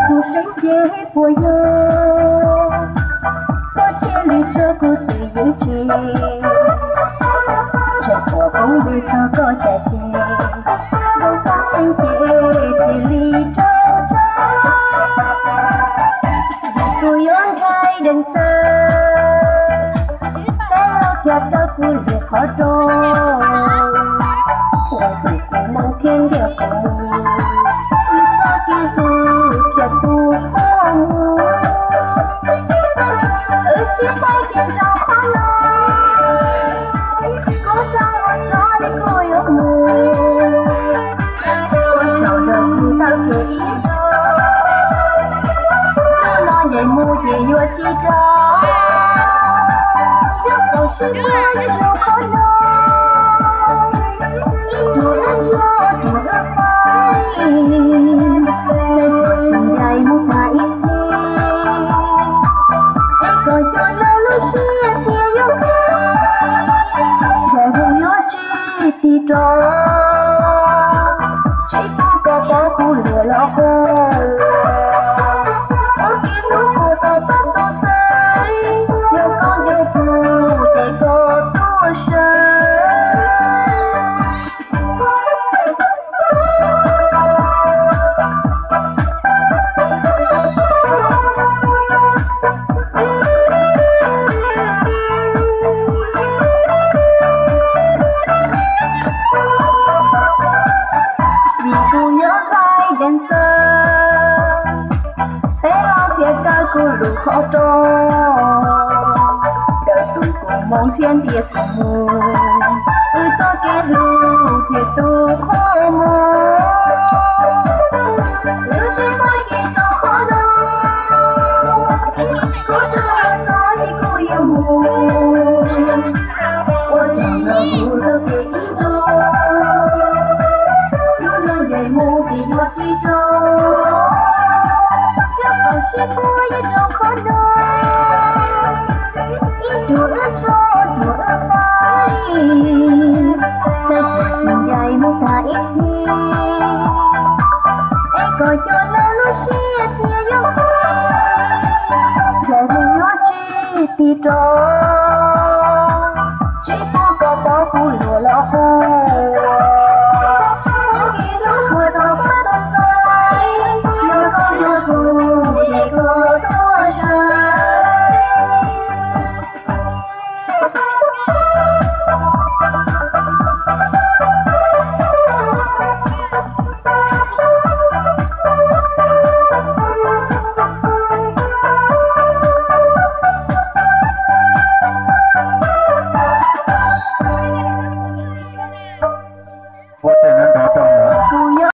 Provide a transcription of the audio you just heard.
Kuv seev ces puas yog koj thiaj li tso kuv twb yeej tsis, tseem tuav koob npe txog koj cais ces, koj seev ces thiaj li tso tso. Kuv yuav ncaim dees xwb, peb los thiaj tau kuv lwm qhov rooj. Ua tus kuv moo thiab ntiag kuv mus, wb txoj kev hlub thiaj tu qhov muag. Wb sib hlub ces rau qhov no, kuv txhob ua txhob li kuv yuav mus. Ua tsaug rau kuv tau kev ib zaug, hnub no ncaim mus ces yuav tsis rov. Coj tau sib hlub ib zaug qhov no, ib tug wb tso tug wb pais, tseem tso sib ncaim mus tag ib txhis. Es kom cov laus lub siab thiaj yuav kheev, ntshe kuv yuav tsis tig rov, tsis pub koj pov kuv luag los quaj. Ua kev hlub puas tau tab tau xwb, yog koj nco kuv ces koj tuaj saib. Vim kuv nyob ncaim dees xwb, peb los thiaj kaw kuv lwm qhov rooj. Koj tus kuv moo thiab ntiag kuv mus, wb txoj kev hlub thiaj tu qhov muag. Wb sib hlub ces rau qhov no, kuv tso txog li kuv yuav mus. Ua tsaug rau kuv tau kev ib zaug, hnub no ncaim mus ces yuav tsis rov. Coj tau sib hlub ib zaug qhov no, ib tug wb tso tug wb pais, tseem tso sib ncaim mus tag ib txhis. Es kom cov laus lub siab thiaj yuav kheev, ntshe kuv yuav tsis tig rov, tsis pub koj pov kuv luag los quaj.